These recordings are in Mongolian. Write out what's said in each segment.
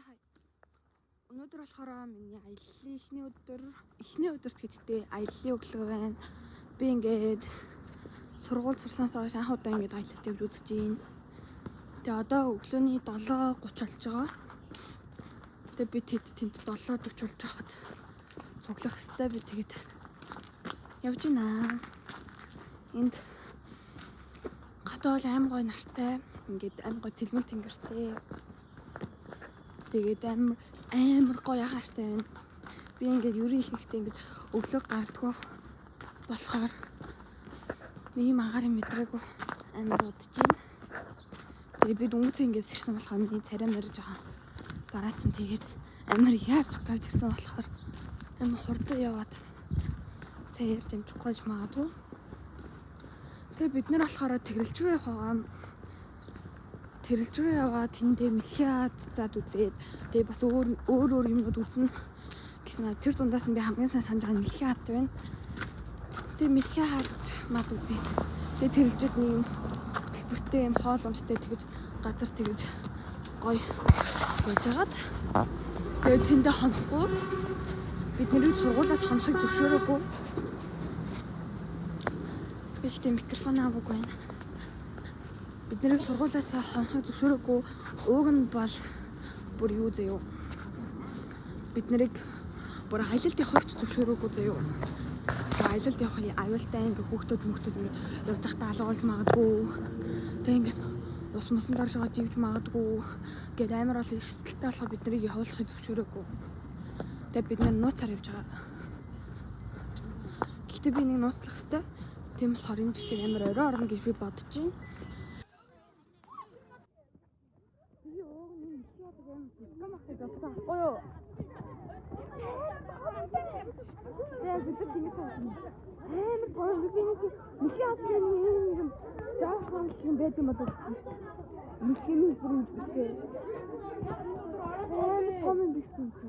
За хай. Өнөөдөр болохоор миний аяллаа эхний өдөр, эхний өдөрт гэжтэй аяллаа өглөө байна. Би ингээд сургууль сурснаас хойш анх удаа ингээд аялалд явж үзэж байна. Тэгээ одоо өглөөний 7:30 болж байгаа. Тэгээ би тэд тэнд 7:40 болж байхад цуглах хэвээр би тэгээд явж байна. Энд гадаа бол аим гой нартай, ингээд аим гой цэлмэг тэнгэртэй. Тэгээд амар амар гоё агаартай байна. Би ингээд ерөн ихэнхдээ ингээд өглөө гардггүй болохоор нэг юм агаарын мэдрээгүй амар удаж байна. Тэгээд би дөнгөж ингээд сэрсэн болохоор миний царай морж байгаа. Бараацсан тэгээд амар яарч гарч ирсэн болохоор амар хурдан яваад сайн ярьж амжихгүй ч магадгүй. Тэгээд бид нар болохоор тэрэлж рүү явах байгаа. Тэрэлж рүү яваад тэндээ мэлхиад зад үзээд тэгээ бас өөр өөр өөр юмнууд үзнэ гэсэн маа тэр дундаас нь би хамгийн сайн санаж байгаа нь мэлхий хат байна. Тэгээ мэлхий хат мад үзээд тэгээ тэрэлжид нэг юм хөтөлбөртэй юм хоол унттай тэгэж газар тэгэж гоё байж хагаад тэгээ тэндээ хонохгүй бид нарыг сургуулиас хонохыг зөвшөөрөөгүй. Би ихтэй микрофон аваагүй байна. Бид нарыг сургуулиас хонохыг зөвшөөрөөгүй. Ууг нь бол бүр юу заяо. Бид нарыг бүр аялалд явахыг ч зөвшөөрөөгүй заяо. Тэгээ аялалд явах аюултай ингээ хүүхдүүд мөхтүүд ингээ явж байхдаа алгуулж магадгүй. Тэгээ ингээ ус мусан доржоо живж магадгүй гэд амар бол эрсдэлтэй болохоор бид нарыг явуулахыг зөвшөөрөөгүй. Тэгээ бид нар нууцаар явж байгаа. Гэхдээ би нэг нууцлах хэвээр. Тийм болохоор энэ бичлэг амар орой орно гэж би бодож байна. Би ууг нь мэлхий яадаг юм жижигхэн байх гэж бодсон аахгүй юу? Тэгээ бид нар тэгэж бодсон. Амар гоё би нэг мэлхий яадаг юм юм жоохон юм байд юм болоо гэсэн шүү дээ. Мэлхийний бүр юм биш ээ. Амар том юм биш юм чи.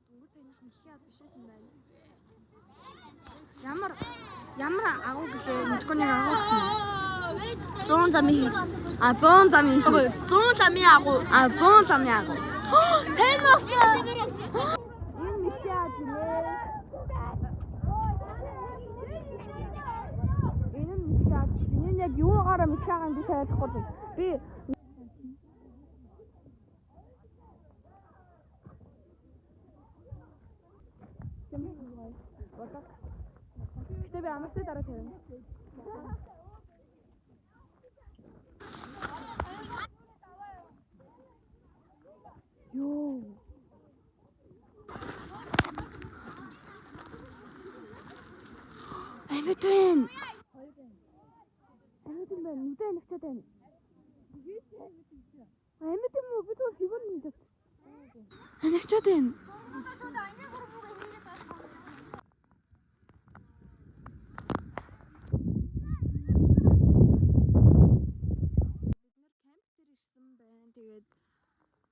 Дөнгөж саяных мэлхий хад биш байсан байна. Ямар ямар агуу гэлээ мэдгүй нэг агуу гэсэн. 100 замын хий. А 100 замын хий. Үгүй 100 ламын агуу. А 100 ламын агуу. Сайн өгсөн. Энэ мэлхий хад гинэ. Энэ нь мэлхий хад. Энэ нь яг юугаараа мэлхий хагаан би сайн ойлгохгүй байна. Би Гэтэ би амарсны дараа тавина. Йоо. Амьд байна. Амьд юм байна. Нүдэ анивчаад байна. Амьд юм уу? Би түр фигур нэмж бодсон. Анивчаад байна. Бид нар камп дээр ирсэн байна. Тэгээд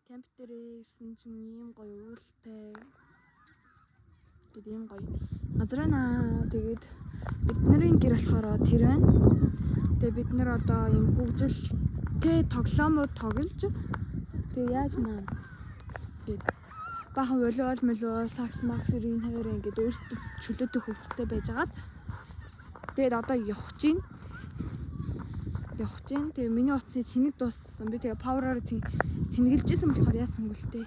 камп дээр ирсэн чинь ийм гоё уултай. Тэгээд ийм гоё газар байна. Тэгээд бидний гэр болохоор тэр байна. Тэгээд бид нар одоо ийм хөгжилтэй тоглоомууд тоглож тэгээд яаж маа тэгээд баахан волейбол, молейбол, сакс, макс энэ хоёроо ингээд өөрсдөө чөлөөтэй хөгжилтэй байжгаад тэгээд одоо явах чинь явах чинь. Тэгээ миний утасны цэнэг дууссан. Би тэгээ power-аар цэнгэлжсэн болохоор яасан гүлтэй.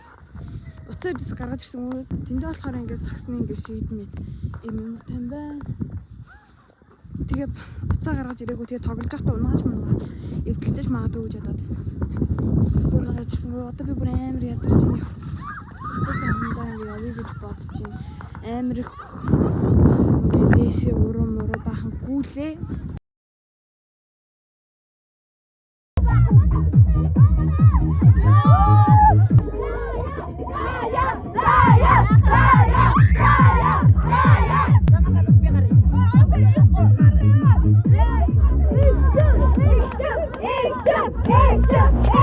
Утсаар дис гаргаж ирсэн үү? Тэндээ болохоор ингээд саксны ингээд шийдмэд юм юм тань байна. Тэгээ утсаа гаргаж ирээгүй. Тэгээ тоглож байхдаа унааж мунгаад эвдэлжэж магадгүй гэж бодоод бүр гаргаж ирсэн. Одоо би бүр амар ядарч ийн. Утсаа замдаа ингээд явъя гэж бодож байна. Амар их ингээд дээшээ уруу муруу баахан гүйлээ. Ээлжин, ээлжин.